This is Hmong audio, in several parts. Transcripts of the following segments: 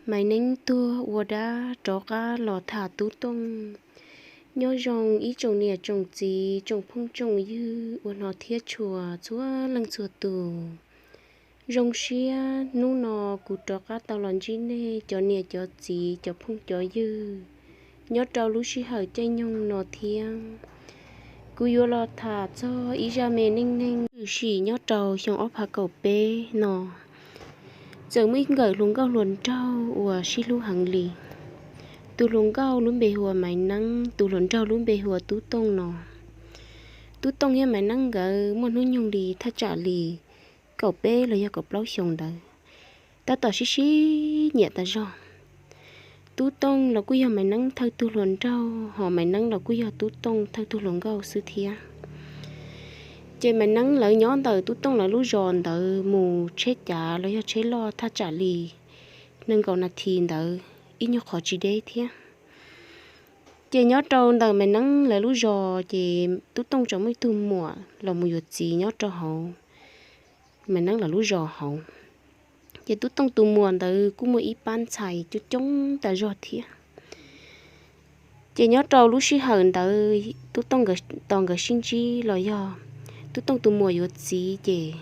Maiv Neeb tuag ua dab rov qab los tham Tub Tooj. Nyob zoo ib tsoom niam tsoom txiv tsoom phooj tsoom ywg uas hnov thiab tshua txhua leej txhua tus. Zoo siab hnub no kuv rov qab tau los ntsib nej cov niam cov txiv cov phooj cov ywg nyob rau lub sij hawm caij nyoog no thiab. Kuv yuav los tham txog ib zaj me neej neeg tshwm sim nyob rau xyoo ob phav kaum peb no. Txawm muaj ib nkawm hluas nkauj hluas nraug uas sib hlub heev li. Tus hluas nkauj lub npe hu ua Maiv Neeb, tus hluas nraug lub npe hu ua Tub Tooj no. Tub Tooj thiab Maiv Neeb nkawd muaj hnub nyoog li thaj tsam li kaum peb los yog kaum plaub xyoo ntawd, tab tom sib sib nyiam tas zog. Tub Tooj los kuj yog Maiv Neeb thawj tug hluas nraug, hos Maiv Neeb los kuj yog Tub Tooj thawj tug hluas nkauj xwb thiab. Ces Maiv Neeb lawv nyob ntawm Tub Tooj lawv lub zos ntawd mus tsheb cav los yog tsheb loj thaj tsam li nees nkaum nas this ntawd, ib nyuag qhov tsis deb thiab. Ces nyob rau ntawm Maiv Neeb lawv lub zos ces Tub Tooj tseem muaj ib tug muam los mus yuav txiv nyob rau hauv Maiv Neeb lawv lub zos hauv. Ces Tub Tooj tus muam ntawd kuj muaj ib pab ntxhais coob coob tas zog thiab. Ces nyob rau lub sij hawm ntawd Tub Tooj nkawd, tos nkawd sib ntsib los yog Tub Tooj tus muam yuav txiv ces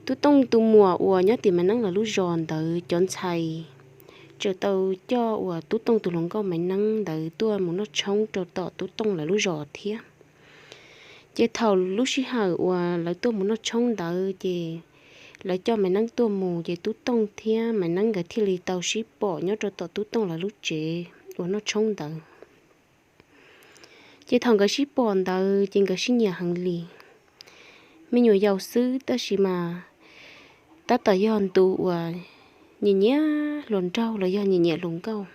Tub Tooj tus muam uas nyob tim Maiv Neeb lawv lub zos ntawd cov ntxhais tseem tau coj uas Tub Tooj tus hluas nkauj Maiv Neeb ntawd tuaj mus noj tshoob rau tom Tub Tooj lawv lub zos thiab. Ces thaum lub sij hawm uas lawv tuaj mus noj tshoob ntawd ces lawv coj Maiv Neeb tuaj mus ces Tub Tooj thiab Maiv Neeb nkawd thiaj li tau sib pom nyob rau tom Tub Tooj lawv lub tsev uas noj tshoob ntawd. Ces thaum nkawd sib pom ntawd ces nkawd sib nyiam heev li. Me nyuam yaus xwb tab sis mas tab tom yog ntu uas nyiam nyiam hluas nraug los yog nyiam nyiam hluas nkauj.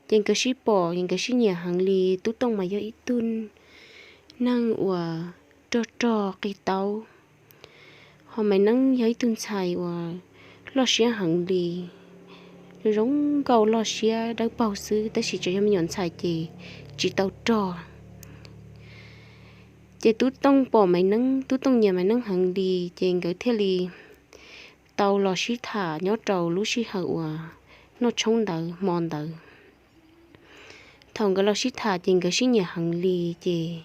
Ces nkawd sib pom es nkawd sib nyiam heev li. Tub Tooj mas yog ib tug neeg uas rog rog qis taub, ho Maiv Neeb yog ib tug ntxhais uas loj siab heev li, zoo nkauj loj siab dawb paug xwb tab sis tseem yog me nyuam ntxhais ces tsis tau rog. Ces Tub Tooj pom Maiv Neeb, Tub Tooj nyiam Maiv Neeb heev li, ces nkawd thiaj li tau los sib tham nyob rau lub sij hawm uas noj tshoob ntawd hmo ntawd. Thaum nkawd los sib tham ces nkawd sib nyiam heev li, ces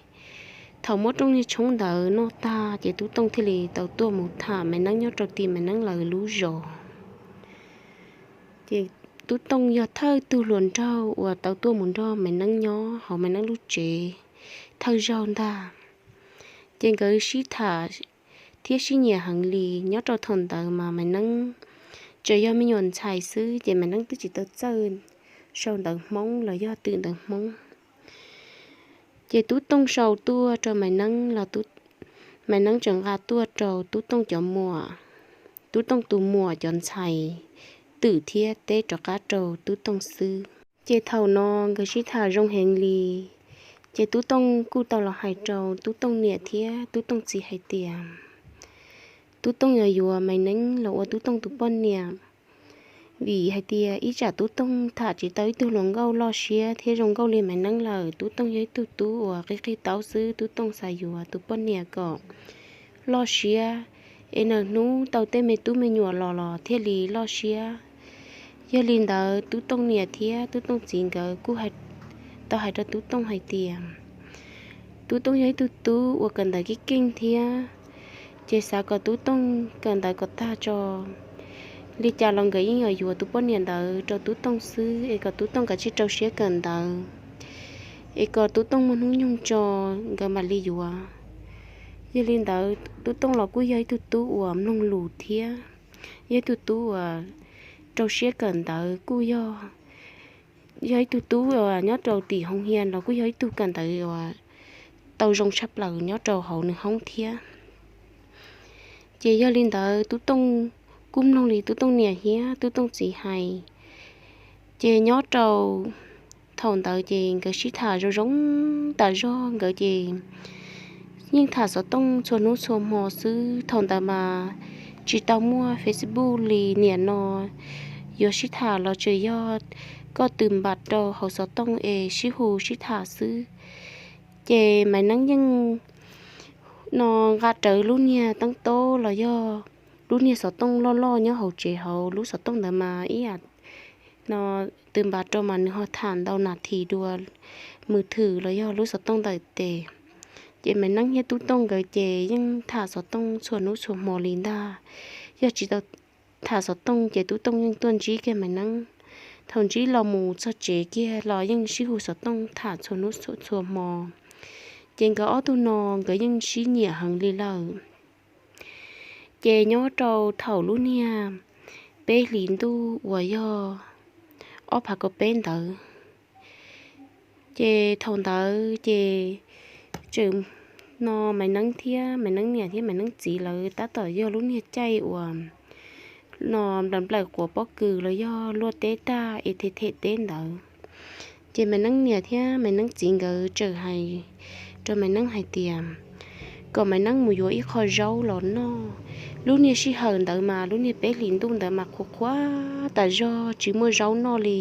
thaum muab rooj niag tshoob ntawd noj tag ces Tub Tooj thiaj li tau tuaj mus tham Maiv Neeb nyob rau tim Maiv Neeb lawv lub zos. Ces Tub Tooj yog thawj tug hluas nraug uas tau tuaj mus nrog Maiv Neeb nyob hauv Maiv Neeb lub tsev thawj zaug ntag. Ces nkawd sib tham thiab sib nyiam heev li. Nyob rau thaum ntawd mas Maiv Neeb tseem yog me nyuam ntxhais xwb ces Maiv Neeb twb tsis tau txawj sau ntawv Hmoob los yog twm ntawv Hmoob. Ces Tub Tooj sau tuaj rau Maiv Neeb los Maiv Neeb tseem nqa tuaj rau Tub Tooj cov muam, Tub Tooj tus muam cov ntxhais twm thiab teb rov qab rau Tub Tooj xwb. Ces thaum no nkawd sib tham zoo heev li, ces Tub Tooj kuj tau los hais rau Tub Tooj niam thiab Tub Tooj txiv hais tias Tub Tooj yuav yuav Maiv Neeb los ua Tub Tooj tus poj niam, vim hais tias ib tsam Tub Tooj tham tsis tau ib tug hluas nkauj loj siab thiab zoo nkauj li Maiv Neeb lawm. Tub Tooj yog ib tug tub uas qig qig taub xwb, Tub Tooj xav yuav tus poj niam kom loj siab es nws hnub tau tej me tub me nyuam los los thiaj li loj siab. Yog li ntawd Tub Tooj niam thiab Tub Tooj txiv nkawd kuj tau hais rau Tub Tooj hais tias Tub Tooj yog ib tug tub uas kawm ntawv keej keej thiab, ces xav kom Tub Tooj kawm ntawv kom tag tso. Li cas los nkawd yeej yuav yuav tus poj niam ntawd rau Tub Tooj xwb es kom Tub Tooj kav tsij rau siab kawm ntawv, es kom Tub Tooj muaj hnub nyoog tso nkawd mam li yuav. Yog li ntawd Tub Tooj los kuj yog ib tug tub uas mloog lus thiab, yog ib tug tub uas rau siab kawm ntawv, kuj yog, yog ib tug tub uas nyob rau tim hoos hias los kuj yog ib tug kawm ntawv uas tau zoo tshaj plaws nyob rau hauv nws hoob thiab. Ces yog li ntawd Tub Tooj kuj mloog li Tub Tooj niam thiab Tub Tooj txiv hais. Ces nyob rau thaum ntawd ces nkawd sib tham zoo zoo tas zog, nkawd ces yeej tham xov tooj txhua hnub txhua hmo xwb. Thaum ntawd mas tsis tau muaj Facebook li niam no, yuav sib tham los tseem yog koj tws npam rau hauv xov tooj es sib hu sib tham xwb. Ces Maiv Neeb yeej no nqa rawv lub niag teeb taub los yog lub niag xov tooj loj loj nyob hauv tsev hauv, lub xov tooj ntawd mas ib yam no, tw npas rau mas nws ho tham ntau nas this dua mws thwm los yog lub xov tooj ntawm tes. Ces Maiv Neeb thiab Tub Tooj nkawd ces yeej tham xov tooj txhua hnub txhua hmo li ntag. Yog tsis tau tham xov tooj ces Tub Tooj yeej tuaj ntsib kiag Maiv Neeb. Thaum ntsib los mus txog tsev kiag los yeej sib hu xov tooj tham txhua hnub txhua hmo. Ces nkawd ob tug no nkawd yeej sib nyiam heev li lawm. Ces nyob rau thaum lub niag peb hlis ntuj uas yog ob phav kaum peb ntawd, ces thaum ntawd ces tseem, no, Maiv Neeb thiab Maiv Neeb niam thiab Maiv Neeb txiv lawv tab tom yog lub niag caij uas, no, nplawm nplawm quav pob kws los yog luaj teb tag es them them teb ntawd. Ces Maiv Neeb niam thiab Maiv Neeb txiv nkawd txawm hais rau Maiv Neeb hais tias kom Maiv Neeb mus yuav ib qho zaub los noj. Lub niag sij hawm ntawd mas lub niag peb hlis ntuj ntawd mas qhuav qhuav tas zog tsis muaj zaub noj li.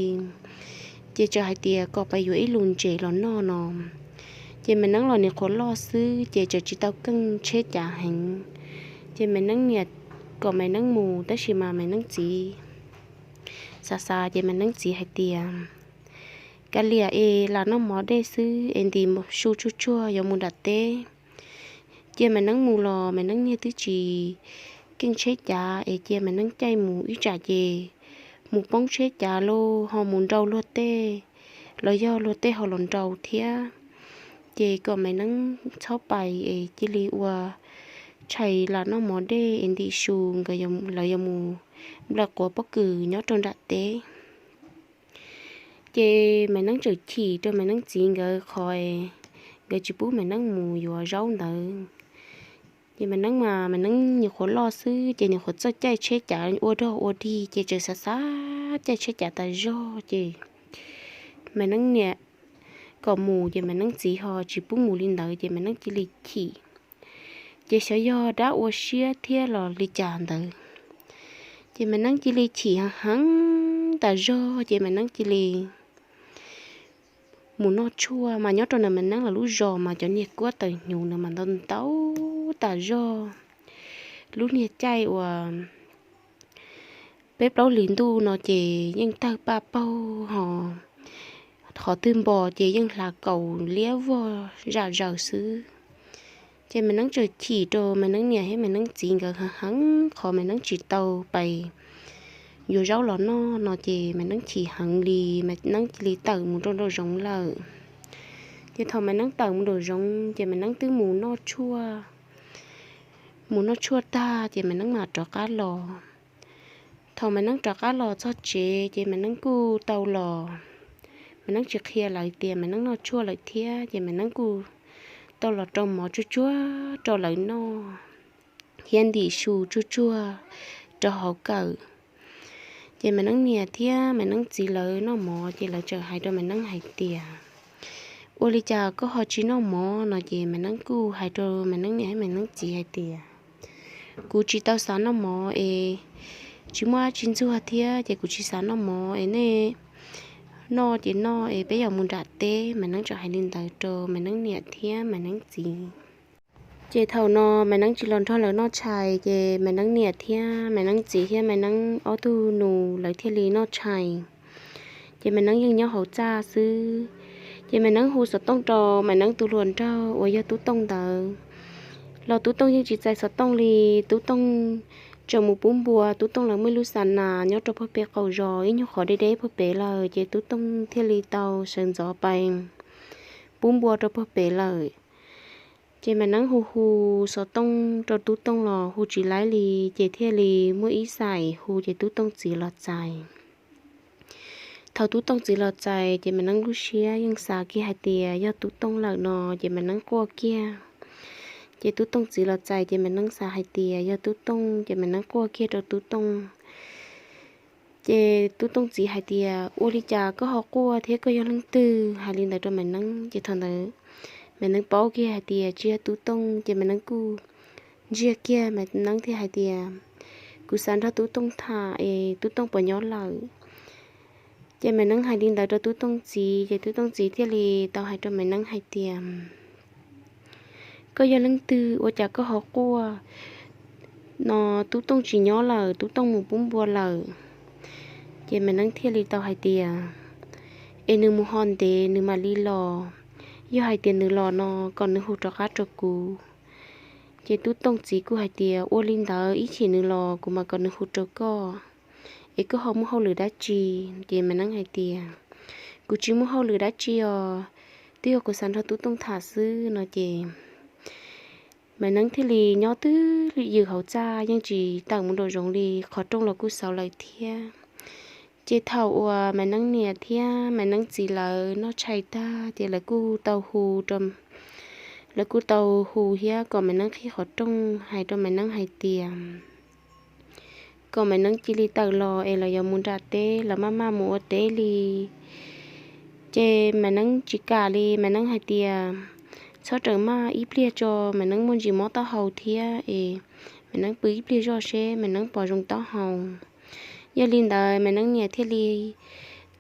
Ces txawm hais tias kom pais yuav ib lus ntses los noj no. Ces Maiv Neeb los nim qhuav loj xwb ces txawm tsis tau keej tsheb cav heev. Ces Maiv Neeb niam kom Maiv Neeb mus tab sis mas Maiv Neeb txiv xav xav ces Maiv Neeb txiv hais tias, kav liam es lam noj mov dej xwb es ntim su tsuag tsuag yuav mus nram teb. Cia Maiv Neeb mus los Maiv Neeb niag twb tsis keej tsheb cav es cia Maiv Neeb caij mus ib tsam ces mus poob tsheb cav los ho mus nrau luag tej, los yog luag tej ho los nrau thiab. Ces kom Maiv Neeb txhob pais es cia li ua tshais lam noj mov dej es ntim su nkawd, lawv yuav mus nplawm quav pob kws nyob rau nram teb. Ces Maiv Neeb txawm chim rau Maiv Neeb txiv nkawd qhov nkawd tsis pub Maiv Neeb mus yuav zaub ntawd. Ces Maiv Neeb mas Maiv Neeb nyuam qhuav loj xwb ces nyuam qhuav txawj caij tsheb cav ua dog ua dig ces txawm xav xav caij tsheb cav tas zog ces Maiv Neeb niam kom mus ces Maiv Neeb txiv ho tsis pub mus li ntawd ces Maiv Neeb cia li chim. Ces xyov yog dab ua siab thiab los li cas ntawd, ces Maiv Neeb cia li chim heev heev tas zog ces Maiv Neeb cia li mus noj tshuaj mas nyob rau ntawm Maiv Neeb lawv lub zos mas cov niag kuab taws hnyuv ntawd mas ntau ntau tas zog. Lub niag caij uas peb plaub hlis ntuj no ces yeej tawg paj paug ho qhov twg npo ces yeej hlav kaus liab vog zam zaws xwb. Ces Maiv Neeb txawm chim rau Maiv Neeb niam thiab Maiv Neeb txiv nkawd heev heev qhov Maiv Neeb tsis tau pais yuav zaub los noj no ces Maiv Neeb chim heev li, Maiv Neeb cia li tawm mus rau nraum zoov lawm. Ces thaum Maiv Neeb tawm mus nraum zoov ces Maiv Neeb twb mus noj tshuaj, mus noj tshuaj tag ces Maiv Neeb mam rov qab los. Thaum Maiv Neeb rov qab los txog tsev ces Maiv Neeb kuj tau los, Maiv Neeb tsis qhia lawv tias Maiv Neeb noj tshuaj lawm thiab ces Maiv Neeb kuj tau los rau mov tsuag tsuag rau lawv noj thiab ntim su tsuag tsuag rau hauv kawm. Ces Maiv Neeb niam thiab Maiv Neeb txiv lawv noj mov ces lawv txawm hais rau Maiv Neeb hais tias, ua li cas koj ho tsis noj mov no? Ces Maiv Neeb kuj hais rau Maiv Neeb niam thiab Maiv Neeb txiv hais tias, kuv tsis tau xav noj mov es tsis muaj dab tsi ntxuag thiab ces kuv tsis xav noj mov es nej noj ces noj es peb yuav mus nram teb. Maiv Neeb txawm hais li ntawd rau Maiv Neeb niam thiab Maiv Neeb txiv. Ces thaum no Maiv Neeb tsis los nrog lawv noj tshais ces Maiv Neeb niam thiab Maiv Neeb txiv thiab Maiv Neeb ob tug nus lawv thiaj li noj tshais. Ces Maiv Neeb yeej nyob hauv txaj xwb. Ces Maiv Neeb hu xov tooj rau Maiv Neeb tus hluas nraug uas yog Tub Tooj ntawd, los Tub Tooj yeej tsis txais xov tooj li. Tub Tooj tseem mus pub npua, Tub Tooj lawv muaj ib lub xa nas nyob rau puag pem qaum zos ib nyuag qhov deb deb puag pem lawm ces Tub Tooj thiaj li tau sawv ntxov pais pub npua rau puag pem lawm. Ces Maiv Neeb hu hu xov tooj rau Tub Tooj los hu tsis laib li, ces thiaj li muaj ib xaim hu ces Tub Tooj txiv los txais. Thaum Tub Tooj txiv los txais ces Maiv Neeb lub siab yeej xav kiag hais tias yog Tub Tooj lawm no ces Maiv Neeb quaj kiag. Ces Tub Tooj txiv los txais ces Maiv Neeb xav hais tias yog Tub Tooj ces Maiv Neeb quaj kiag rau Tub Tooj. Ces Tub Tooj txiv hais tias, ua li cas koj ho quaj thiab koj yog leej twg? Hais li ntawd rau Maiv Neeb ces thaum ntawd Maiv Neeb paub kiag hais tias tsis yog Tub Tooj ces Maiv Neeb kuj ntsiag kiag. Maiv Neeb thiaj hais tias, kuv xav nrog Tub Tooj tham es Tub Tooj puas nyob lawm? Ces Maiv Neeb hais li ntawd rau Tub Tooj txiv ces Tub Tooj txiv thiaj li tau hais rau Maiv Neeb hais tias, koj yog leej twg ua cas koj ho quaj no? Tub Tooj tsis nyob lawm, Tub Tooj mus pub npua lawm. Ces Maiv Neeb thiaj li tau hais tias, es nws mus ho ntev nws mam li los, yog hais tias nws los no kom nws hu rov qab rau kuv. Ces Tub Tooj txiv kuj hais tias, ua li ntawd ib chim nws los kuv mam kom nws hu rau koj, es koj ho muaj hauj lwm dab tsi? Ces Maiv Neeb hais tias, kuv tsis muaj hauj lwm dab tsi os, twb yog kuv xav nrog Tub Tooj tham xwb no ces Maiv Neeb thiaj li nyob twj ywm hauv txaj yeej tsis tawm mus nraum zoov li, qhov rooj los kuj xauv lawm thiab. Ces thaum uas Maiv Neeb niam thiab Maiv Neeb txiv lawv noj tshais tag ces lawv kuj tau hu, lawv kuj tau hu thiab kom Maiv Neeb qhib qhov rooj, hais rau Maiv Neeb hais tias kom Maiv Neeb cia li tawm los es lawv yuav mus nram teb, lawv maj maj mus ua teb li. Ces Maiv Neeb tsis kam li, Maiv Neeb hais tias, txhob rawm maj, ib pliag tso, Maiv Neeb muaj ntsis mob taub hau thiab es Maiv Neeb pw ib pliag zoj seb Maiv Neeb puas zoo taub hau. Yog li ntawd Maiv Neeb niam thiaj li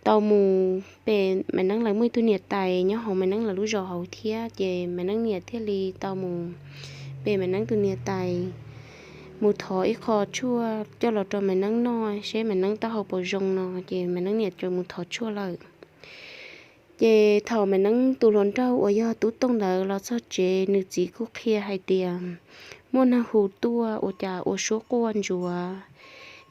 tau mus pem Maiv Neeb lawv muaj ib tug niam tais nyob hauv Maiv Neeb lawv lub zos hauv thiab, ces Maiv Neeb niam thiaj li tau mus pem Maiv Neeb tus niam tais, mus thov ib qho tshuaj coj los rau Maiv Neeb noj seb Maiv Neeb taub hau puas zoo no, ces Maiv Neeb niam txawm mus thov tshuaj lawm. Ces thaum Maiv Neeb tus hluas nraug uas yog Tub Tooj ntawd los txog tsev, nws txiv kuj qhia hais tias muaj neeg hu tuaj ua cas ua suab quaj ntsuav.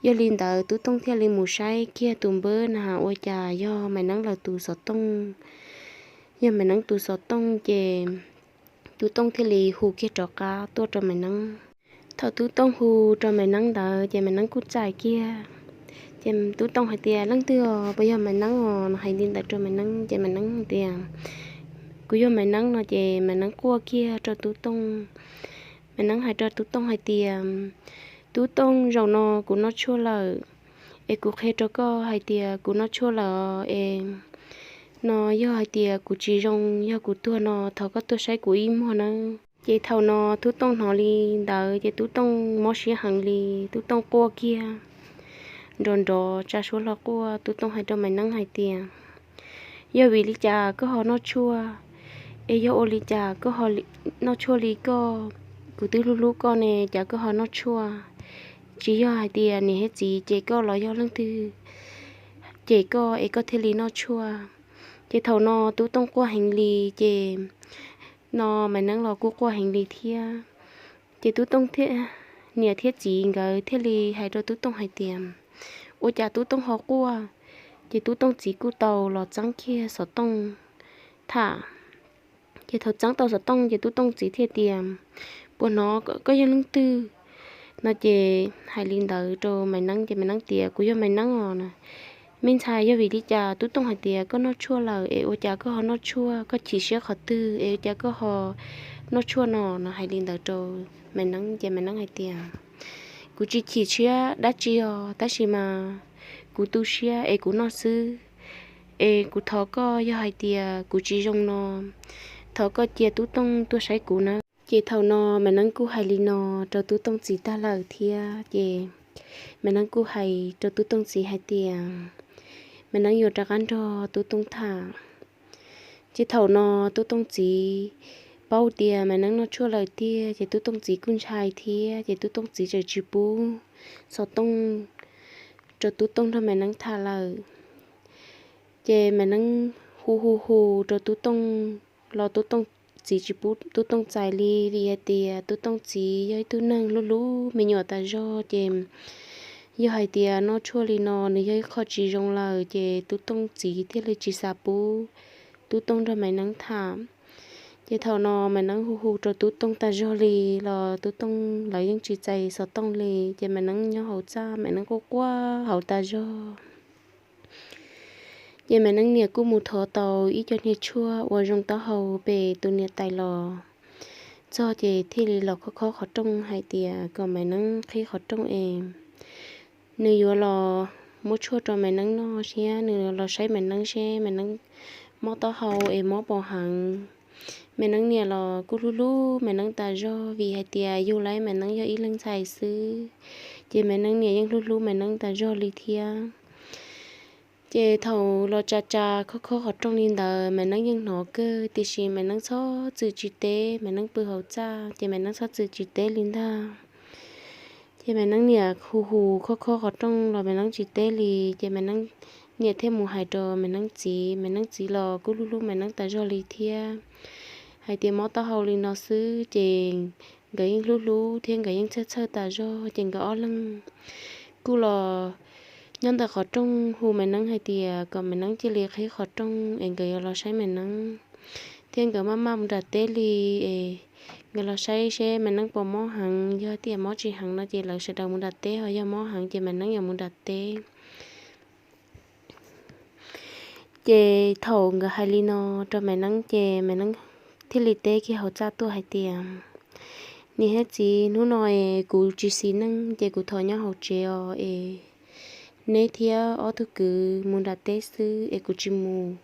Yog li ntawd Tub Tooj thiaj li mus saib kiag tus npawb na ua cas yog Maiv Neeb lawv tus xov tooj. Yog Maiv Neeb tus xov tooj ces Tub Tooj thiaj li hu kiag rov qab tuaj rau Maiv Neeb. Thaum Tub Tooj hu rau Maiv Neeb ntawd ces Maiv Neeb kuj txais kiag. Ces Tub Tooj hais tias, leej twg os, puas yog Maiv Neeb os? No hais li ntawd rau Maiv Neeb ces Maiv Neeb tias, kuv yog Maiv Neeb no ces Maiv Neeb quaj kiag rau Tub Tooj. Maiv Neeb hais rau Tub Tooj hais tias, Tub Tooj, zaum no kuv noj tshuaj lawm, es kuv qhia rau koj hais tias kuv noj tshuaj lawm es no yog hais tias kuv tsis zoo, yog kuv tuag no thov koj tuaj saib kuv ib muag nawb. Ces thaum no Tub Tooj hnov li ntawd ces Tub Tooj mob siab heev li, Tub Tooj quaj kiag nrov nrov tsa suab hlo quaj. Tub Tooj hais rau Maiv Neeb hais tias, yog vim li cas koj ho noj tshuaj? Es yog ua li cas koj ho noj tshuaj li koj? Kuv twb hlub hlub koj ne, cas koj ho noj tshuaj? Tsis yog hais tias niam thiab txiv cem koj los yog leej twg cem koj es koj thiaj li noj tshuaj? Ces thaum no Tub Tooj quaj heev li, ces no Maiv Neeb los kuj quaj heev li thiab. Ces Tub Tooj niam thiab txiv nkawd thiaj li hais rau Tub Tooj hais tias, ua cas Tub Tooj ho quaj? Ces Tub Tooj txiv kuj tau los txeeb kiag xov tooj tham. Ces thaum txeeb tau xov tooj ces Tub Tooj txiv thiaj tias, puas hnov koj yog leej twg? No ces hais li ntawd rau Maiv Neeb ces Maiv Neeb tias, kuv yog Maiv Neeb os no. Me ntxhais, yog vim li cas Tub Tooj hais tias koj noj tshuaj lawm es ua cas koj ho noj tshuaj? Koj chim siab qhov twg es ua cas koj ho noj tshuaj no? No hais li ntawd rau Maiv Neeb ces Maiv Neeb hais tias, kuv tsis chim siab dab tsi os, tab sis mas kuv tu siab es kuv noj xwb. Es kuv thov koj, yog hais tias kuv tsis zoo no, thov koj cia Tub Tooj tuaj saib kuv nawb. Ces thaum no Maiv Neeb kuj hais li no rau Tub Tooj txiv tag lawm thiab ces Maiv Neeb kuj hais rau Tub Tooj txiv hais tias Maiv Neeb yuav rov qab nrog Tub Tooj tham. Ces thaum no Tub Tooj txiv paub tias Maiv Neeb noj tshuaj lawm tiag ces Tub Tooj txiv kuj ntshai thiab ces Tub Tooj txiv txawm tsis pub xov tooj rau Tub Tooj nrog Maiv Neeb tham lawm. Ces Maiv Neeb hu hu hu rau Tub Tooj los Tub Tooj txiv tsis pub Tub Tooj txais li, vim hais tias Tub Tooj txiv yog ib tug neeg hlub hlub me nyuam tas zog ces yog hais tias noj tshuaj li no nws yog ib qho tsis zoo lawm ces Tub Tooj txiv thiaj li tsis xav pub Tub Tooj nrog Maiv Neeb tham. Ces thaum no Maiv Neeb hu hu rau Tub Tooj tas zog li los Tub Tooj lawv yeej tsis txais xov tooj li, ces Maiv Neeb nyob hauv txaj Maiv Neeb quaj quaj hauv tas zog. Ces Maiv Neeb niam kuj mus thov tau ib co niag tshuaj uas zoo taub hau pem tus niam tais los txog ces thiaj li los khob khob qhov rooj hais tias kom Maiv Neeb qhib qhov rooj es nws yuav los muab tshuaj rau Maiv Neeb noj thiab nws los saib Maiv Neeb seb Maiv Neeb mob taub hau es mob pos heev. Maiv Neeb niam los kuj hlub hlub Maiv Neeb tas zog vim hais tias yug laib Maiv Neeb yog ib leeg ntxhais xwb, ces Maiv Neeb niam yeej hlub hlub Maiv Neeb tas zog li thiab. Ces thaum los tsa tsa khob khob qhov rooj li ntawd Maiv Neeb yeej hnov kawg tiam sis Maiv Neeb txhob txwm tsis teb, Maiv Neeb pw hauv txaj ces Maiv Neeb txhob txwm tsis teb li ntag. Ces Maiv Neeb niam hu hu khob khob qhov rooj los Maiv Neeb tsis teb li. Ces Maiv Neeb niam thiaj mus hais rau Maiv Neeb txiv, Maiv Neeb txiv los kuj hlub hlub Maiv Neeb tas zog li thiab, hais tias mob taub hau li no xwb ces nkawd yeej hlub hlub thiab nkawd yeej txhawj txhawj tas zog. Ces nkawd ob leeg kuj los nyob ntawm qhov rooj hu Maiv Neeb hais tias kom Maiv Neeb cia li qhib qhov rooj es nkawd yuav los saib Maiv Neeb, thiab nkawd maj maj mus nram teb li es nkawd los saib seb Maiv Neeb puas mob heev. Yog tias mob tsis heev no ces lawv sawv daws mus nram teb, ho yog mob heev ces Maiv Neeb yuav mus nram teb. Ces thaum nkawd hais li no rau Maiv Neeb ces Maiv Neeb thiaj li teb kiag hauv txaj tuaj hais tias, Niam thiab txiv, hnub no es kuv tsis xis neej ces kuv thov nyob hauv tsev os, es neb thiab ob tug kwv mus nram teb xwb es kuv tsis mus,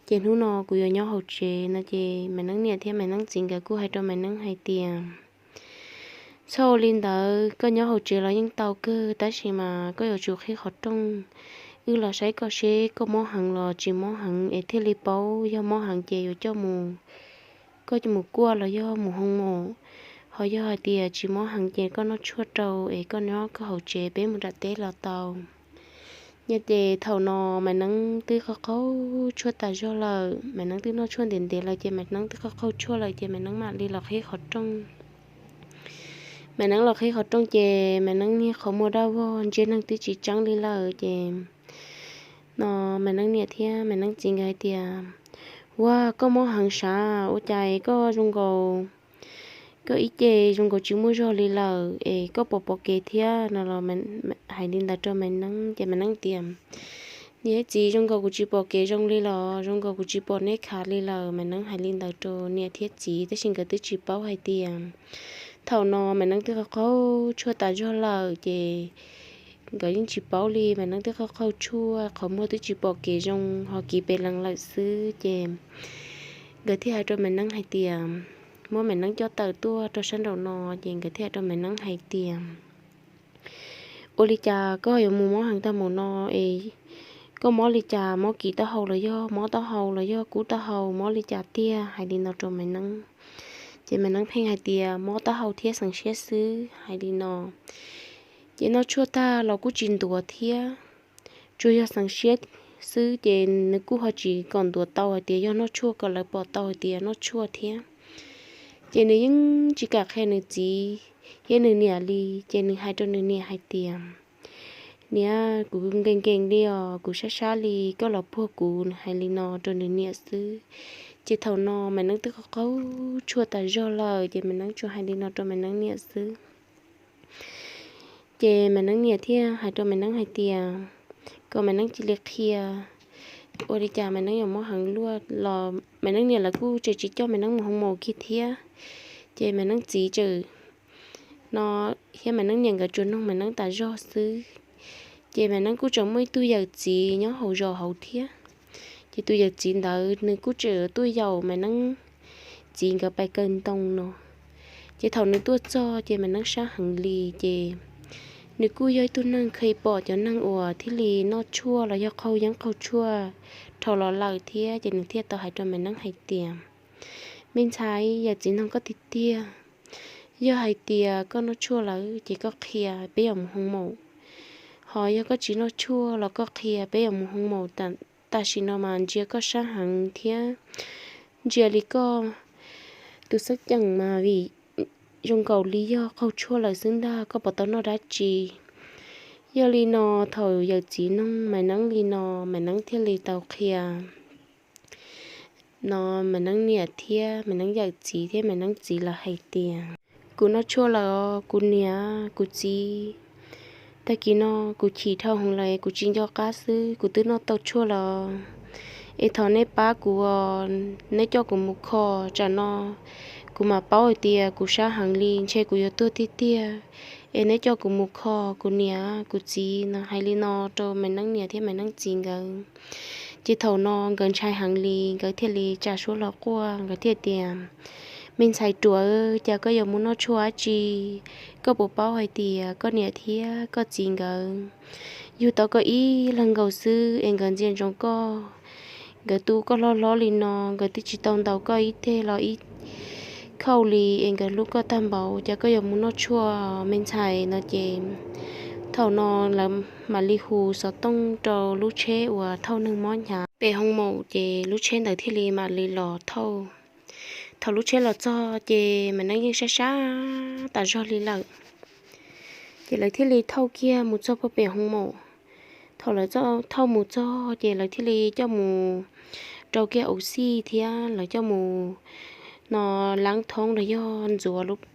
ces hnub no kuv yuav nyob hauv tsev no. Ces Maiv Neeb niam thiab Maiv Neeb txiv nkawd kuj hais rau Maiv Neeb hais tias, Txhob ua li ntawd, koj nyob hauv tsev los yeej tau kawg, tab sis mas koj yuav tsum qhib qhov rooj, wb los saib koj seb koj mob heev los tsis mob heev es thiaj li paub, yog mob heev ces yuav coj mus, koj mus kuaj los yog mus hoo maum, ho yog hais tias tsis mob heev ces koj noj tshuaj rau es koj nyob koj hauv tsev, peb mus nram teb los tau. Nyob ces thaum no Maiv Neeb twb qaug qaug tshuaj tas zog lawm, Maiv Neeb twb noj tshuaj ntev ntev lawm ces Maiv Neeb twb qaug qaug tshuaj lawm ces Maiv Neeb mam li los qhib qhov rooj. Maiv Neeb los qhib qhov rooj ces Maiv Neeb niag qhov muag daj vog, ntsej neeg twb tsis tseeb li lawm ces no Maiv Neeb niam thiab Maiv Neeb txiv nkawd hais tias, Ua, koj mob heev sav, ua cas koj zoo nkaus, koj ib ce zoo nkaus tsis muaj zog li lawm es koj puas pom kev thiab no los hais li ntawd rau Maiv Neeb. Ces Maiv Neeb tias, Niam thiab txiv, zoo nkaus kuv tsis pom kev zoo li los zoo nkaus kuv tsis pom neb khav li lawm. Maiv Neeb hais li ntawd rau niam thiab txiv tab sis nkawd twb tsis paub hais tias thaum no Maiv Neeb twb qaug qaug tshuaj tas zog lawm ces nkawd yeej tsis paub li. Maiv Neeb twb qaug qaug tshuaj, qhov muag twb tsis pom kev zoo ho kiv pes lees lawm xwb ces nkawd thiaj hais rau Maiv Neeb hais tias, muab Maiv Neeb coj tawm tuaj rau sab nraum no ces nkawd thiaj hais rau Maiv Neeb hais tias, Ua li cas koj yuav mus mob heev tag mus no es koj mob li cas, mob kiv taub hau los yog mob taub hau los yog kub taub hau, mob li cas tiag? Hais li no rau Maiv Neeb. Ces Maiv Neeb pheej hais tias mob taub hau thiab xeev siab xwb hais li no. Ces noj tshuaj tag los kuj tsis ntuav thiab, tsuas yog xeev siab xwb ces nws kuj ho tsis kom ntuav tau hais tias yog noj tshuaj, kom lawv pom tau hais tias noj tshuaj thiab. Ces nws yeej tsis kam qhia nws txiv thiab nws niam li, ces nws hais rau nws niam hais tias, Niam, kuv nkees nkees li os, kuv sab sab li, koj los puag kuv. Nws hais li no rau nws niam xwb. Ces thaum no Maiv Neeb twb qaug qaug tshuaj tas zog lawm ces Maiv Neeb tsuas hais li no rau Maiv Neeb niam xwb. Ces Maiv Neeb niam thiaj hais rau Maiv Neeb hais tias kom Maiv Neeb cia li qhia, ua li cas Maiv Neeb yuav mob heev luaj los Maiv Neeb niam lawv kuj tseem tsis coj Maiv Neeb mus hoo maum kiag thiab. Ces Maiv Neeb txiv tseem no thiab Maiv Neeb niam nkawd tsuas noog Maiv Neeb tas zog xwb. Ces Maiv Neeb kuj tseem muaj ib tug yawm txiv nyob hauv zos hauv thiab. Ces tus yawm txiv ntawd nws kuj tseem tuaj yaum Maiv Neeb txiv nkawd pais kaw ntoo no. Ces thaum nws tuaj txog ces Maiv Neeb sab heev li ces nws kuj yog ib tug neeg kheev pom cov neeg uas thiaj li noj tshuaj los yog qaug yeeb qaug tshuaj dhau los lawm thiab, ces nws thiaj tau hais rau Maiv Neeb hais tias, Me ntxhais, yawm txiv noog koj tiag tiag. Yog hais tias koj noj tshuaj lawm ces koj qhia peb yuav mus hoo maum, ho yog koj tsis noj tshuaj los koj qhia peb yuav mus hoo maum. Tam sim no mas ntsia koj sab heev thiab ntsia li koj tus xeeb ceem mas vim zoo nkaus li yog qaug tshuaj lawm xwb ntag, koj puas tau noj dab tsi? Yog li no thaum yawm txiv noog Maiv Neeb li no, Maiv Neeb thiaj li tau qhia no Maiv Neeb niam thiab Maiv Neeb yawm txiv thiab Maiv Neeb txiv lawv hais tias, Kuv noj tshuaj lawm os kuv niam kuv txiv. Tag kis no kuv chim dhau heev lawm, kuv tsis nco qab xwb, kuv twb noj tau tshuaj lawm. Es thov neb pab kuv, neb coj kuv mus kho, tsam no kuv mam paub hais tias kuv sab heev li, ntshe kuv yuav tuag tiag tiag. Es neb coj kuv mus kho kuv niam kuv txiv. No hais li no rau Maiv Neeb niam thiab Maiv Neeb txiv nkawd. Ces thaum no nkawd ntshai heev li, nkawd thiaj li tsa suab los quaj, nkawd thiaj tias, Me ntxhais ruam, cas koj yuav mus noj tshuaj dab tsi? Koj puas paub hais tias koj niam thiab koj txiv nkawd yug tau koj ib leeg nkaus xwb es nkawd ntxias ntsoov koj, nkawd tu koj hlob hlob li no, nkawd twb tsis tau ntaus koj ib teg los ib khauj li es nkawd hlub koj tag npaum, cas koj yuav mus noj tshuaj me ntxhais no ces thaum no lawv mam li hu xov tooj rau lub tsheb uas thauj neeg mob hnyav pem hoo maum ces lub tsheb ntawd thiaj li mam li los thauj. Thaum lub tsheb los txog ces Maiv Neeb yeej sab sab tas zog li lawm. Ces lawv thiaj li thauj kiag mus txog puag pem hoo maum. Thaum lawv thauj mus txog ces lawv thiaj li coj mus rau kiag ua xij thiab lawv coj mus no laab thoob los yog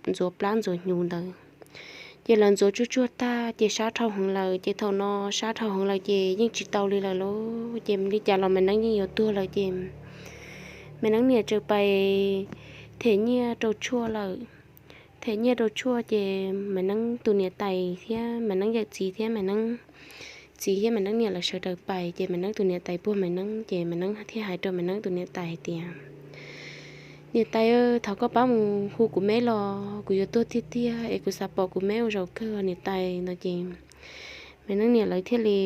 ntxuav plab ntxuav hnyuv ntawd. Ces lawv ntxuav tsuag tsuag tag ces sab dhau heev lawm, ces thaum no sab dhau heev lawm ces yeej tsis tau li lawm lauj. Ces li cas los Maiv Neeb yeej yuav tuag lawm ces Maiv Neeb niam txawm pais them nyiaj rau tshuaj lawm. Them nyiaj rau tshuaj ces Maiv Neeb tus niam tais thiab Maiv Neeb yawm txiv thiab Maiv Neeb txiv thiab Maiv Neeb niam lawv sawv daws pais ces Maiv Neeb tus niam tais puag Maiv Neeb ces Maiv Neeb thiaj hais rau Maiv Neeb tus niam tais hais tias, niam tais, thov koj pab mus hu kuv meb los kuv yuav tuag tiag tiag es kuv xav pom kuv meb ua zaum kawg niam tais no ces Maiv Neeb niam lawv thiaj li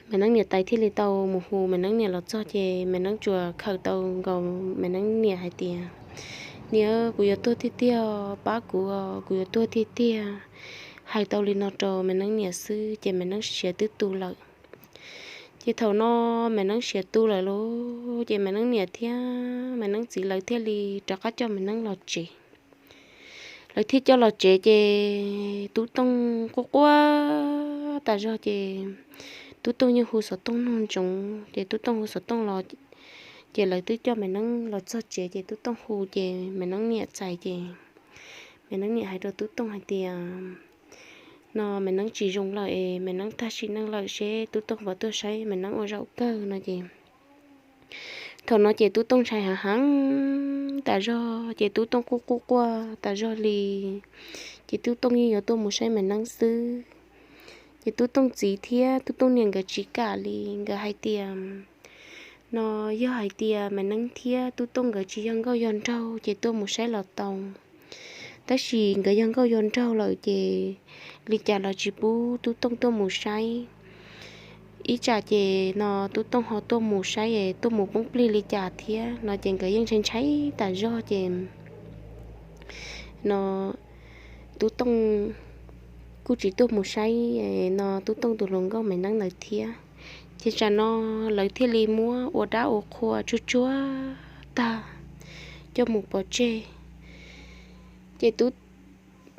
Maiv Neeb niam tais thiaj li tau mus hu Maiv Neeb niam los txog ces Maiv Neeb tsuas khaws tau nkaus Maiv Neeb niam hais tias, niam, kuv yuav tuag tiag tiag, pab kuv, kuv yuav tuag tiag tiag. Hais tau li no rau Maiv Neeb niam xwb ces Maiv Neeb siav twb tu lawm. Ces thaum no Maiv Neeb siav tu lawm lauj, ces Maiv Neeb niam thiab Maiv Neeb txiv lawv thiaj li rov qab coj Maiv Neeb los tsev. Lawv thiaj coj los tsev ces Tub Tooj quaj quaj tas zog ces Tub Tooj yeej hu xov tooj nug ntsoov ces Tub Tooj hu xov tooj los ces lawv twb coj Maiv Neeb los txog tsev ces Tub Tooj hu ces Maiv Neeb niam txais ces Maiv Neeb niam hais rau Tub Tooj hais tias, no Maiv Neeb tsis zoo lawm es Maiv Neeb tag sim neej lawm seb Tub Tooj puas tuaj saib Maiv Neeb ua zaum kawg no ces thaum no ces Tub Tooj ntshai heev heev tas zog ces Tub Tooj quaj quaj quaj tas zog li. Ces Tub Tooj yeej yuav tuaj mus saib Maiv Neeb xwb. Ces Tub Tooj txiv thiab Tub Tooj niam nkawd tsis kam li, nkawd hais tias, no yog hais tias Maiv Neeb thiab Tub Tooj nkawd tsis yog nkauj yog nraug ces tuaj mus saib los tau, tab sis nkawd yog nkauj yog nraug lawm ces li cas los tsis pub Tub Tooj tuaj mus saib. Ib tsam ces no Tub Tooj ho tuaj mus saib es tuaj mus poob plig li cas thiab no ces nkawd yeej ntshai ntshai tas zog ces no Tub Tooj kuj tsis tuaj mus saib no Tub Tooj tus hluas nkauj Maiv Neeb ntawd thiab. Ces tsam no lawv thiaj li muab ua dab ua qhua tsuag tsuag tag coj mus pov tseg. Ces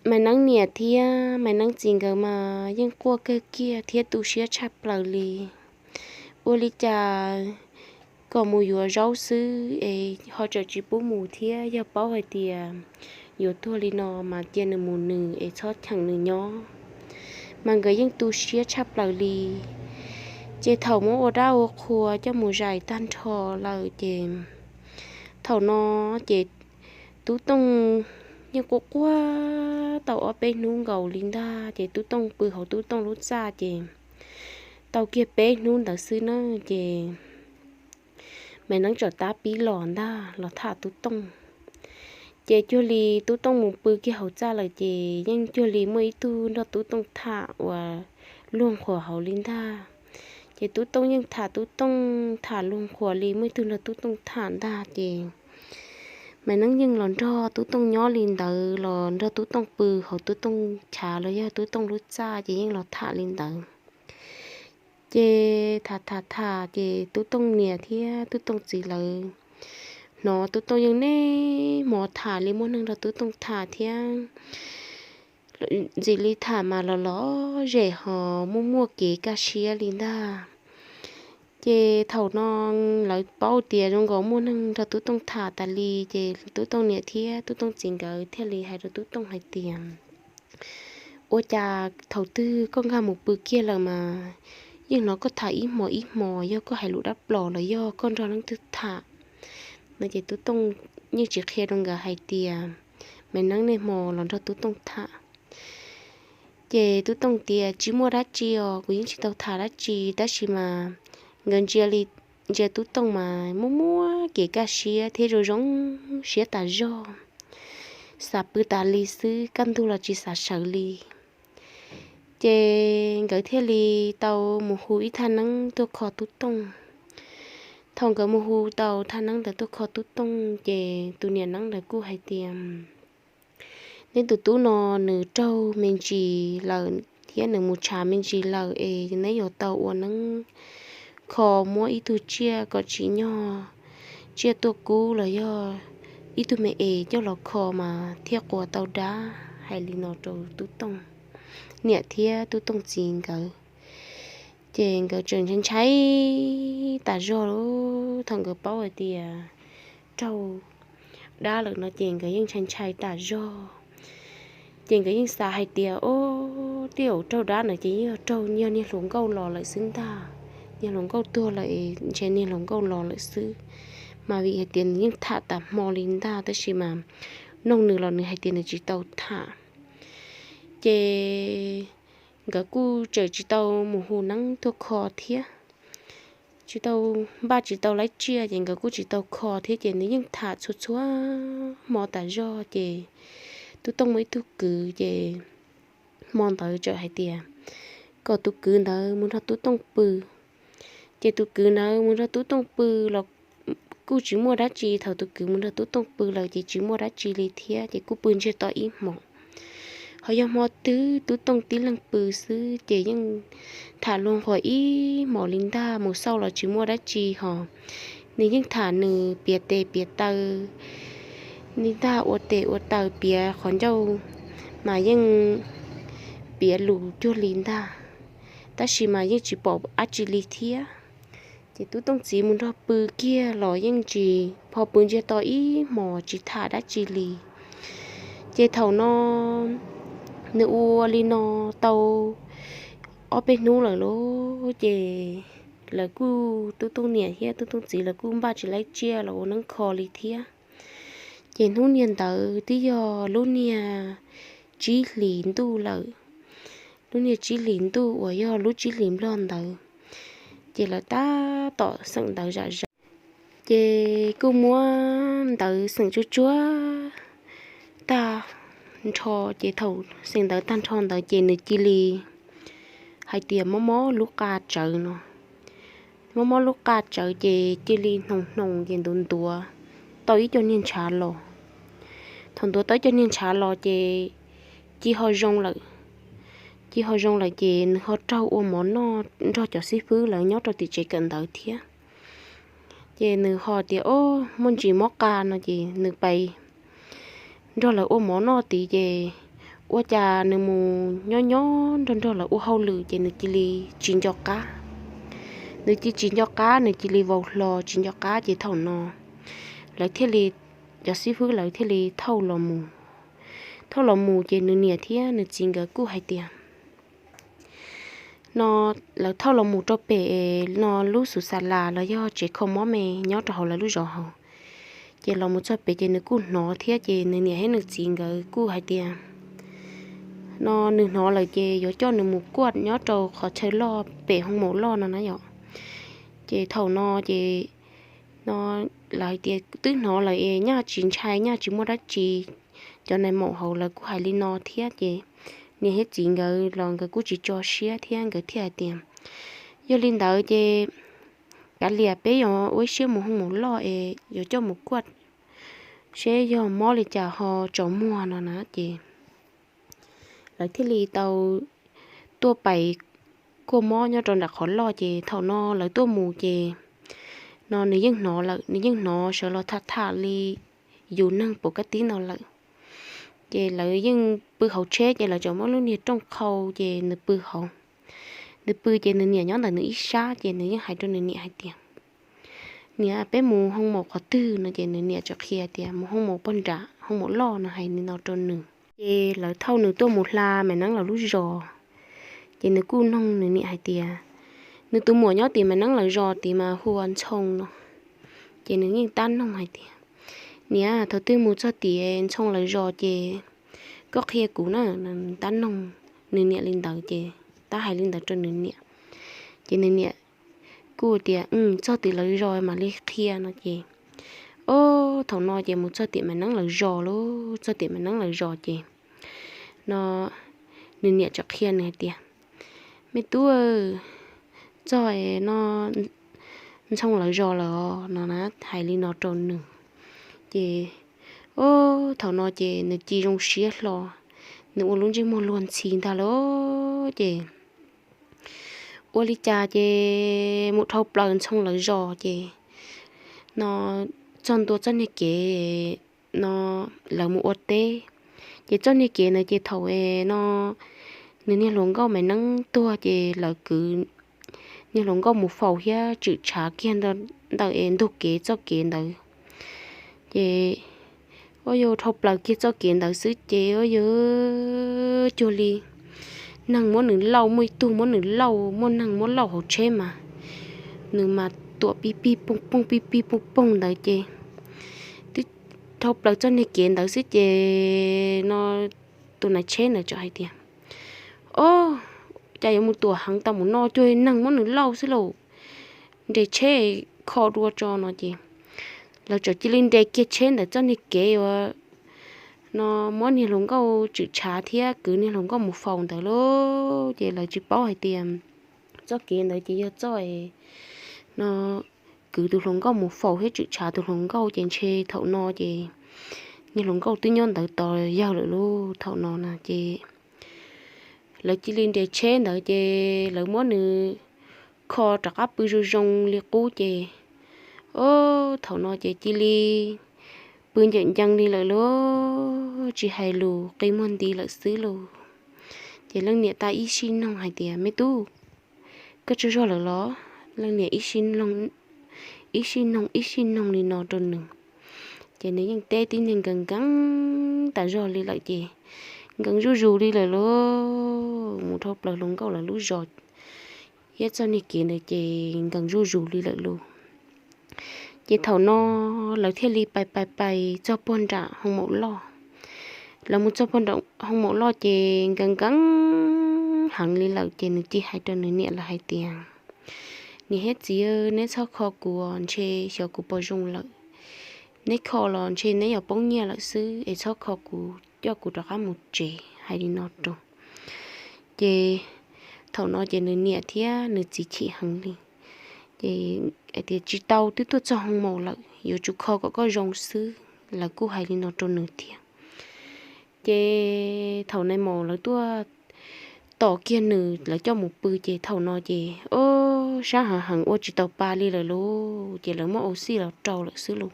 Maiv Neeb niam thiab Maiv Neeb txiv nkawd mas yeej quaj kawg kiag thiab tu siab tshaj plaws li. Ua li cas kom mus yuav zaub xwb es ho tseem tsis pub mus thiab, yog paub hais tias yuav tuag li no mas cia nws mus nws es txhob cheem nws nyob. Mas nkawd yeej tu siab tshaj plaws li. Ces thaum muab ua dab ua qhua coj mus zais tag nrho lawm ces thaum no ces Tub Tooj yeej quaj quaj tau ob peb hnub nkaus li ntag ces Tub Tooj pw hauv Tub Tooj lub txaj ces tau kiag peb hnub ntawd xwb na ces Maiv Neeb tsom tab pib los ntag los tham Tub Tooj. Ces cuag li Tub Tooj mus pw kiag hauv txaj lawm ces yeej cuag li muaj ib tug nrog Tub Tooj tham uas luag qhuas hauv li ntag. Ces Tub Tooj yeej tham Tub Tooj tham luag qhuas li muaj ib tug nrog Tub Tooj tham ntag ces Maiv Neeb yeej los nrog Tub Tooj nyob li ntawd los nrog Tub Tooj pw hauv Tub Tooj chav los yog Tub Tooj lub txaj ces yeej los tham li ntawd. Ces tham tham tham ces Tub Tooj niam thiab Tub Tooj txiv lawv hnov Tub Tooj yeej niaj hmo tham li muaj neeg nrog Tub Tooj tham thiab ntxim li tham mas los los zem ho muaj muaj kev kaj siab li ntag. Ces thaum no lawv paub tias zoo nkaus muaj neeg nrog Tub Tooj tham tas li ces Tub Tooj niam thiab Tub Tooj txiv nkawd thiaj li hais rau Tub Tooj hais tias, ua cas thaum twg koj nkag mus pw kiag lawm mas yeej hnov koj tham ib hmos ib hmos, yog koj hais lus dab plos los yog koj nrog leej twg tham no ces Tub Tooj yeej tsis qhia rau nkawd hais tias Maiv Neeb niaj hmo los nrog Tub Tooj tham. Ces Tub Tooj tias tsis muaj dab tsi os, kuv yeej tsis tau tham dab tsi, tab sis mas nkawd ntsia li, ntsia Tub Tooj mas muaj muaj kev kaj siab thiab zoo zoo siab tas zog, xav pw tas li xwb, kaj ntug los tsis xav sawv li. Ces nkawd thiaj li tau mus hu ib thaj neeb tuaj kho Tub Tooj. Thaum nkawd mus hu tau thaj neeb ntawd tuaj kho Tub Tooj ces tus niam neeb ntawd kuj hais tias, neb tus tub no nws raug me ntsis lawm thiab nws mus tshav me ntsis lawm es neb yuav tau ua neeb kho muab ib tug tsiaj kom tsim nyog tsiaj tuaj kub los yog ib tug me es coj los kho mas thiaj quas tau dab. Hais li no rau Tub Tooj niam thiab Tub Tooj txiv nkawd. Ces nkawd tseem ntshai ntshai tas zog lawm. Thaum nkawd paub hais tias raug dab lawm no ces nkawd yeej ntshai ntshai tas zog. Ces nkawd yeej xav hais tias, o, tej zaum raug dab no ces yeej yog raug yog niag hluas nkauj los lawm xwb ntag. Niag hluas nkauj tuag lawm es ntshe niag hluas nkauj los lawm xwb. Mas vim hais tias nws yeej tham tas hmo li ntag tab sis mas noog nws los nws hais tias nws tsis tau tham. Ces nkawd kuj tseem tsis tau mus hu neeb tuaj kho thiab, tsis tau, npaj tsis tau laib tsiaj ces nkawd kuj tsis tau kho thiab ces nws yeej tham txhua txhua hmo tas zog. Ces Tub Tooj muaj ib tug kwv ces hmo ntawd txawm hais tias kom tus kwv ntawd mus nrog Tub Tooj pw. Ces tus kwv ntawd mus nrog Tub Tooj pw los kuj tsis muaj dab tsi. Thaum tus kwv mus nrog Tub Tooj pw lawm ces tsis muaj dab tsi li thiab ces kuj pw ntsiag to ib hmos. Ho yog hmo twg Tub Tooj tib leeg pw xwb ces yeej tham luag nquag ib hmos li ntag, mus xauj los tsis muaj dab tsi ho. Nws yeej tham nws piav tes piav taw li ntag, ua tes ua taw piav qhov ncauj mas yeej piav lus cuag li ntag, tab sis mas yeej tsis pom dab tsi li thiab. Ces Tub Tooj txiv mus nrog pw kiag los yeej tsis, pho pw ntsiag to ib hmos tsis tham dab tsi li. Ces thaum no nws ua li no tau ob peb hnub lawm lauj, ces lawv kuj, Tub Tooj niam thiab Tub Tooj txiv lawv kuj npaj tsis laib tsiaj los ua neeb kho li thiab. Ces hnub niag ntawd twb yog lub niag tsib hlis ntuj lawm, lub niag tsib hlis ntuj uas yog lub tsib hlis nplog ntawd, ces lawv tab tom xeem ntawv zam zaws. Ces kuj muab ntawv xeem tsuag tsuag tag nrho, ces thaum xeem ntawv tag nrho ntawd ces nws cia li hais tias mob mob lub qa tsawv no. Mob mob lub qa tsawv ces cia li hnoos hnoos ces ntuav ntuav tau ib co niag ntshav los. Thaum ntuav tau ib co niag ntshav los ces cia ho zoo lawm. Cia ho zoo lawm ces nws ho raug ua mov noj nrog cov xib fwb lawv nyob rau tim tsev kawm ntawv thiab. Ces nws ho tias, o, muaj ntsis mob qa no ces nws pais nrog lawv ua mov noj tid ces ua cas nws mus nyob nyob nrog nrog lawv ua hauj lwm ces nws cia li tsis nco qab. Nws cia tsis nco qab, nws cia li vau hlo tsis nco qab ces thaum no lawv thiaj li, cov xib fwb lawv thiaj li thauj los mus. Thauj los mus ces nws niam thiab nws txiv nkawd kuj hais tias, no lawv thauj los mus rau pem no lub xuv xa las los yog tsev kho mob me nyob rau hauv lawv lub zos hauv. Ces los mus txog pem ces nws kuj hnov thiab ces nws niam thiab nws txiv nkawd kuj hais tias, no nws hnov lawm ces yuav coj nws mus kuaj nyob rau qhov chaw loj pem hoo maum loj no na yom. Ces thaum no ces no lawv hais tias twb hnov lawm es nyaj tsis ntshai, nyaj tsis muaj dab tsi. Cov nais maum hauv lawv kuj hais li no thiab ces niam thiab txiv nkawd los nkawd kuj tsis tso siab thiab nkawd thiaj hais tias, yog li ntawd ces kav liam peb yuav ua ib siab mus hoo maum loj es yuav coj mus kuaj seb yog mob li cas ho tsaus muag no na ces lawv thiaj li tau tuaj pais kuaj mob nyob rau nram qhov loj ces thaum no lawv tuaj mus ces no nws yeej hnov lawm, nws yeej hnov sawv los tham tham li yus neeg pom kab tib no lawm. Ces lawv yeej pw hauv tsheb ces lawv tseem muab lub niag rooj qhau ces nws pw hauv. Nws pw ces nws niam nyob ntawm nws ib sab ces nws yeej hais rau nws niam hais tias, niam, peb mus hoo maum qhov twg no ces nws niam txawm qhia tias mus hoo maum pog nram hoo maum loj no, hais li no rau nws. Ces lawv thauj nws tuaj mus hla Maiv Neeb lawv lub zos. Ces nws kuj noog nws niam hais tias, nws tus muam nyob tim Maiv Neeb lawv zos tid mas hu ua Ntxhoo no. Ces nws yeej tab noog hais tias, niam, thaum twg mus txog tim Ntxhoo lawv zos ces koj qhia kuv na. Tab noog nws niam li ntawd ces tab hais li ntawd rau nws niam. Ces nws niam kuj tias, txog tim lawv zos mam li qhia no ces, o, thaum no ces mus txog tim Maiv Neeb lawv zos lauj, txog tim Maiv Neeb lawv zos ces no nws niam txawm qhia nws hais tias, me tub, txog no Ntxhoo lawv zos lawm os no na, hais li no rau nws. Ces, ob, thaum no ces nws cia zoo siab hlo, nws ua lub ntsej muag luag ntxhi ntag lauj. Ces ua li cas ces mus dhau plaws Ntxhoo lawv zos ces no txog ntua txoj niag kev no lawv mus ua teb. Ces txoj niag kev ntawd ces thaum no nws niag hluas nkauj Maiv Neeb tuag ces lawv kwv niag hluas nkauj mus faus thiab tswm tshav kiag ntawm es ntug kev txoj kev ntawd. Ces ua yog dhau plaws kiag txoj kev ntawd xwb ces ua yog cuag li neeg muab nws lauj, muaj ib tug muab nws lauj, muaj neeg muab lauj hauv tsheb mas nws mas tuam pij pig pooj pooj pij pig pooj pooj ntawd ces twb dhau plaws txoj niag kev ntawd xwb ces no tus nais tsheb ntawd txawm hais tias, ob, cas yuav mus tuam heev tau mus no, cuag neeg muab nws lauj xwb lauj, nres tsheb kho dua tso no ces lawv txawm cia li nres kiag tsheb ntawm txoj niag kev uas no muab niag hluas nkauj tswm tshav thiab kwv niag hluas nkauj mus faus ntawd lauj. Ces lawv tsis paub hais tias txoj kev ntawd ces yog txoj no kwv tus hluas nkauj mus faus thiab tswm tshav tus hluas nkauj ces ntshe thaum no ces niag hluas nkauj twb nyob ntawd tos yawg lawm lauj. Thaum no na ces lawv cia li nres tsheb ntawd ces lawv muab nws kho rov qab pw zoo zoo li qub ces, ob, thaum no ces cia li pw ncaws ncees li lawm lauj, tsis hais lus, qi muag nti lawm xwb lauj. Ces leej niam tau ib sij noog hais tias, me tub, koj tsaug zog lawm los? Leej niam ib sij noog ib sij noog li no rau nws, ces nws yeej teb tib niag nkees nkees tas zog li lawm ces nkees zuj zus li lawm lauj. Mus dhau plaws hluas nkauj lawv lub zos thiab txoj niag kev ntawd ces nkees zuj zus li lawm lauj. Ces thaum no lawv thiaj li pais pais pais txog puag nram hoo maum loj. Lawv mus txog puag nram hoo maum loj ces nkees nkees heev li lawm ces nws cia hais rau nws niam lawv hais tias, niam thiab txiv, neb txhob kho kuv, ntshe xyov kuv puas zoo lawm. Neb kho los ntshe neb yuav poob nyiaj lawm xwb es txhob kho kuv, coj kuv rov qab mus tsev, hais li no rau. Ces thaum no ces nws niam thiab nws txiv chim heev li. Ces hais tias, tsis tau, twb tuaj txog hoo maum lawm, yuav tsum kho kom koj zoo xwb. Lawv kuj hais li no rau nws thiab. Ces thaum nais maum lawv tuaj tos kiag nws lawv coj mus pw ces thaum no ces, ob, sab heev heev ua tsis tau pa li lawm lauj. Ces lawv muab au xij los rau lawm xwb lauj.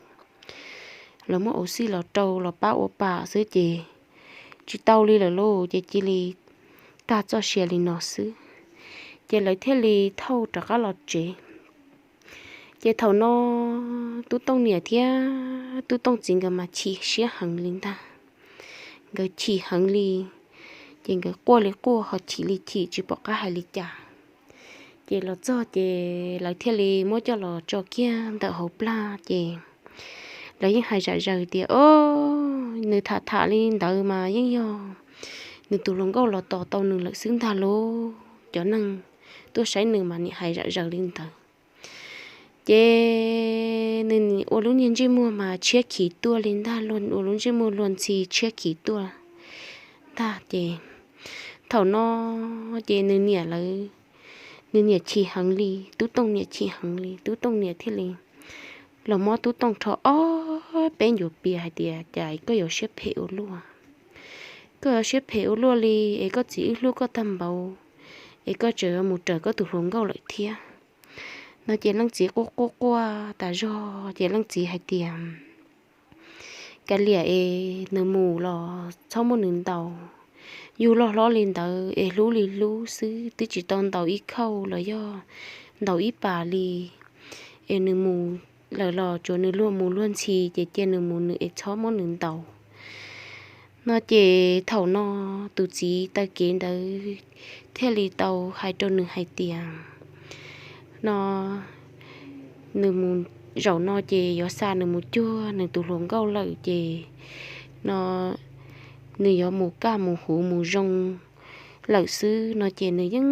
Lawv muab au xij los rau los pab ua pa xwb ces tsis tau li lawm lauj, ces cia li tag txoj sia li no xwb. Ces lawv thiaj li thauj rov qab los tsev. Ces thaum no Tub Tooj niam thiab Tub Tooj txiv nkawd mas chim siab heev li ntag. Nkawd chim heev li, ces nkawd quaj li quaj ho chim li chim tsis pom qab hais li cas. Ces los txog ces lawv thiaj li muab coj los tso kiag ntawm hauv plag ces lawv yeej hais zam zaws tias, ob, nws tham tham li ntawd mas yeej yog nws tus hluas nkauj los tos tau nws lawm xwb ntag lauj. Cov neeg tuaj saib nws mas nim hais zam zaws li ntawd. Ces nws ua lub niag ntsej muag mas tshiab khiv tuaj li ntag, ua lub ntsej muag luag ntxhi tshiab khiv tuaj ntag ces thaum no ces nws niam lawv, nws niam chim heev li, Tub Tooj niam chim heev li, Tub Tooj niam thiaj li los muab Tub Tooj rho ob peb ncuav pias hais tias, cas koj yuav siab phem ua luaj, koj yuav siab phem ua luaj li, es koj txiv wb hlub koj tag npaum, es koj tseem mus raws koj tus hluas nkauj lawm thiab. No ces leej txiv quaj quaj quaj tas zog ces leej txiv hais tias, kav liam es nws mus los txhob muab nws ntaus, yug loj hlob li ntawd es hlub li hlub xwb twb tsis tau ntaus ib khauj los yog ntaus ib pas li, es nws mus lawm los tsuav nws luag mus luag ntxhi ces cia nws mus nws es txhob muab nws ntaus. No ces thaum no tus txiv taw kev ntawd thiaj li tau hais rau nws hais tias, no nws mus zaum no ces yuav xa nws mus cuag nws tus hluas nkauj lawm ces no nws yuav mus kaj mus huv mus zoo lawm xwb no ces nws yeej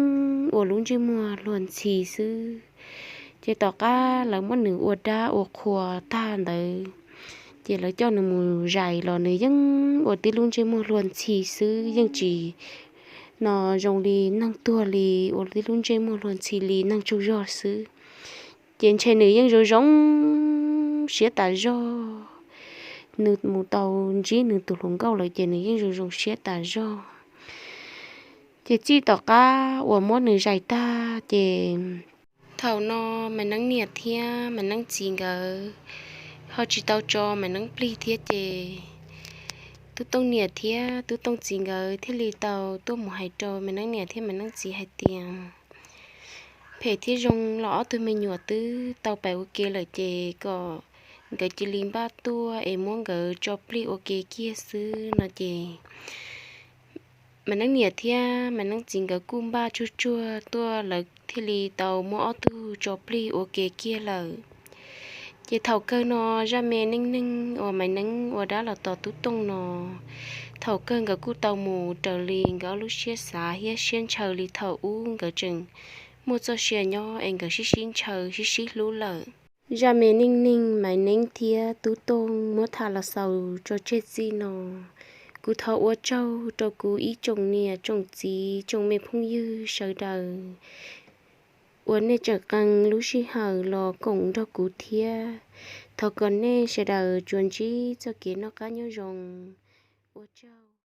ua lub ntsej muag luag ntxhi xwb. Ces tom qab lawv muab nws ua dab ua qhua tag ntawd, ces lawv coj nws mus zais los nws yeej ua tib lub ntsej muag luag ntxhi xwb, yeej tsis no zoo li neeg tuag li, ua tib lub ntsej muag luag ntxhi li neeg tsaug zog xwb. Ces ntshe nws yeej zoo zoo siab tas zog, nws mus tau ntsib nws tus hluas nkauj lawm ces nws yeej zoo zoo siab tas zog. Ces txij tom qab uas muab nws zais tag ces thaum no Maiv Neeb niam thiab Maiv Neeb txiv nkawd ho tsis tau tso Maiv Neeb plig thiab ces Tub Tooj niam thiab Tub Tooj txiv nkawd thiaj li tau tuaj mus hais rau Maiv Neeb niam thiab Maiv Neeb txiv hais tias phem thiab zoo los ob tug me nyuam twb tau pais ua ke lawm ces kom nkawd cia li npaj tuaj es muab nkawd tso plig ua ke kiag xwb no ces Maiv Neeb niam thiab Maiv Neeb txiv nkawd kuj npaj tsuag tsuag tuaj, lawv thiaj li tau muab ob tug tso plig ua ke kiag lawm. Ces thaum kawg no zaj me neej neeg uas Maiv Neeb ua dab los tos Tub Tooj no, thaum kawg nkawd kuj tau mus raws li nkawd ob lub siab xav thiab siab ntshaw li thaum ub nkawd tseem muaj txoj sia nyob es nkawd sib sib ntshaw sib sib hlub lawm. Zaj me neej neeg Maiv Neeb thiab Tub Tooj muab tham los xaus tso tseg txij no. Kuv thov ua tsaug rau kuv ib tsoom niam tsoom txiv tsoom me phooj ywg sawv daws uas nej tseem qee lub sij hawm los koom nrog kuv thiab. Thov kom nej sawv daws tsuas ntsib txoj kev noj qab nyob zoo. Ua tsaug.